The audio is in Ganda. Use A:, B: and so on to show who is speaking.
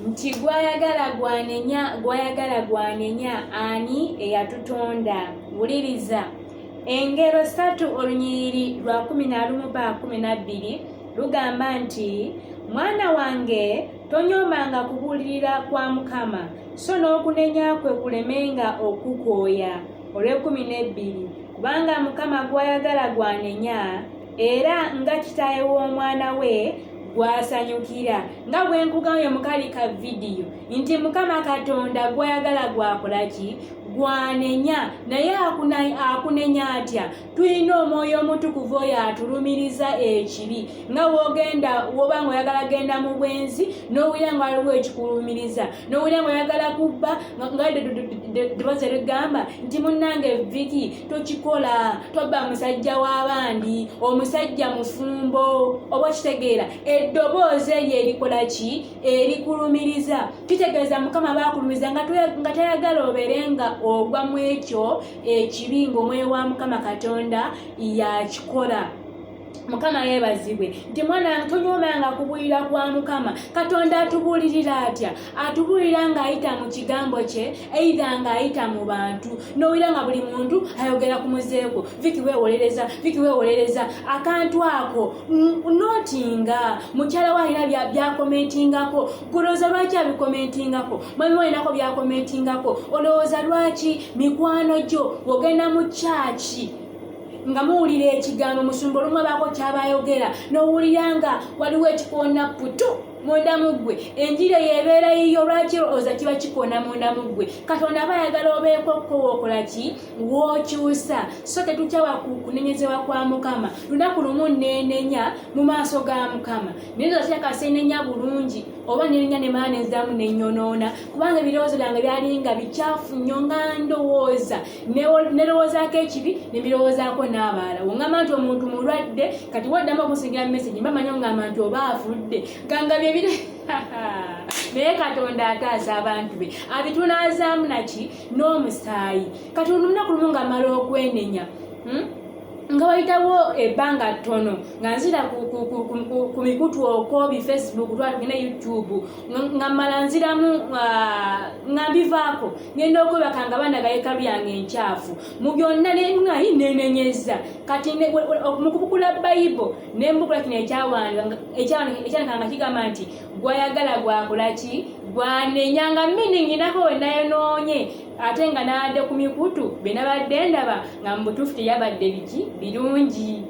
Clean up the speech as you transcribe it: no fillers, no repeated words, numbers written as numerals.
A: Nti gwayagala gwanenya, gwayagala gwanenya, ani eyatutonda? Wuliriza Engero 3 olunyiriri lwa 11 paka 12 lugamba nti, Mwana wange, tonyoomanga kubuulirira kwa Mukama, so n'okunenya kwe kulemenga okukukooya. Olw'ekumi n'ebbiri, kubanga Mukama gw'ayagala gw'anenya, era nga kitaawe w'omwana we gw'asanyukira. Nga bwe nkugambye mu kali ka vidiyo nti Mukama Katonda gw'ayagala gw'akola ki? Gwanenya. Naye akunenya atya? Tulina Omwoyo Omutukuvu oyo atulumiriza ekibi. Nga wogenda woba nga oyagala genda mu bwenzi, n'owulira nga waliwo ekikulumiriza, n'owulira nga oyagala kubba, nga ddoboozi erigamba nti munnange Viki tokikola, tobba musajja w'abandi, omusajja mufumbo, oba okitegeera. Eddoboozi eryo erikola ki? Erikulumiriza. Kitegeeza Mukama baakulumiza nga tayagala obeere nga ogwa mu ekyo ekibi, ng'omwoyo wa Mukama Katonda yakikola. Mukama yeebazibwe nti mwana wange tonyoomanga kubuulira kwa Mukama Katonda. Atubuulirira atya? Atubuulira ng'ayita mu kigambo kye, eitha ng'ayita mu bantu. N'owulira nga buli muntu ayogera ku muzeeko, Viki weewolereza, Viki weewolereza. Akantu ako notinga mukyala we alina byakomentingako, golowooza lwaki abikomentingako? Mwami we alinako byakomentingako, olowooza lwaki? Mikwano gyo, wogenda mu kyaki nga muwulira ekigambo, musumba olumu abaako kyabayogera, n'owulira nga waliwo ekikoona putu munda mu ggwe. Enjiri eyo ebeera yiyo. Lwaki olowooza kiba kikoona munda mu ggwe? Katonda aba ayagala obeeko ko wookola ki, wookyusa. So tetukyawa kunenyezebwa kwa Mukama. Lunaku lumu neenenya mu maaso ga Mukama, naye ndoza bulungi oba nenenya nemala nenziramu nenyonoona, kubanga ebirowoozo byange byalinga bikyafu nnyo, nga ndowooza nerowoozaako ekibi, nebirowoozaako n'abalala. Wongamba nti omuntu mulwadde, kati waddamu okusingira message, mba manyi ongamba nti oba afudde, ganga byebiri. Naye Katonda ataasa abantu be, abitunaazaamu naki? N'omusaayi. Kati olunaku lumu nga mala okwenenya, Nga wayitawo ebbanga ttono, nga nzira ku mikutu okwo bi Facebook, twatugenda YouTube, nga mmala nziramu nga mbivaako, ngenda okwebaka nga bandaga yekalu yange enkyafu mu byonna, naye nenenyeza. Kati mu kubukula Bayibo, ne mbukula kino ekyawandiika nga kigamba nti gwayagala gwakola ki? Gwanenya. Nga meaning nako we nayonoonye, ate nga naadde ku mikutu bye nabadde ndaba nga mu butuufu teyabadde biki birungi.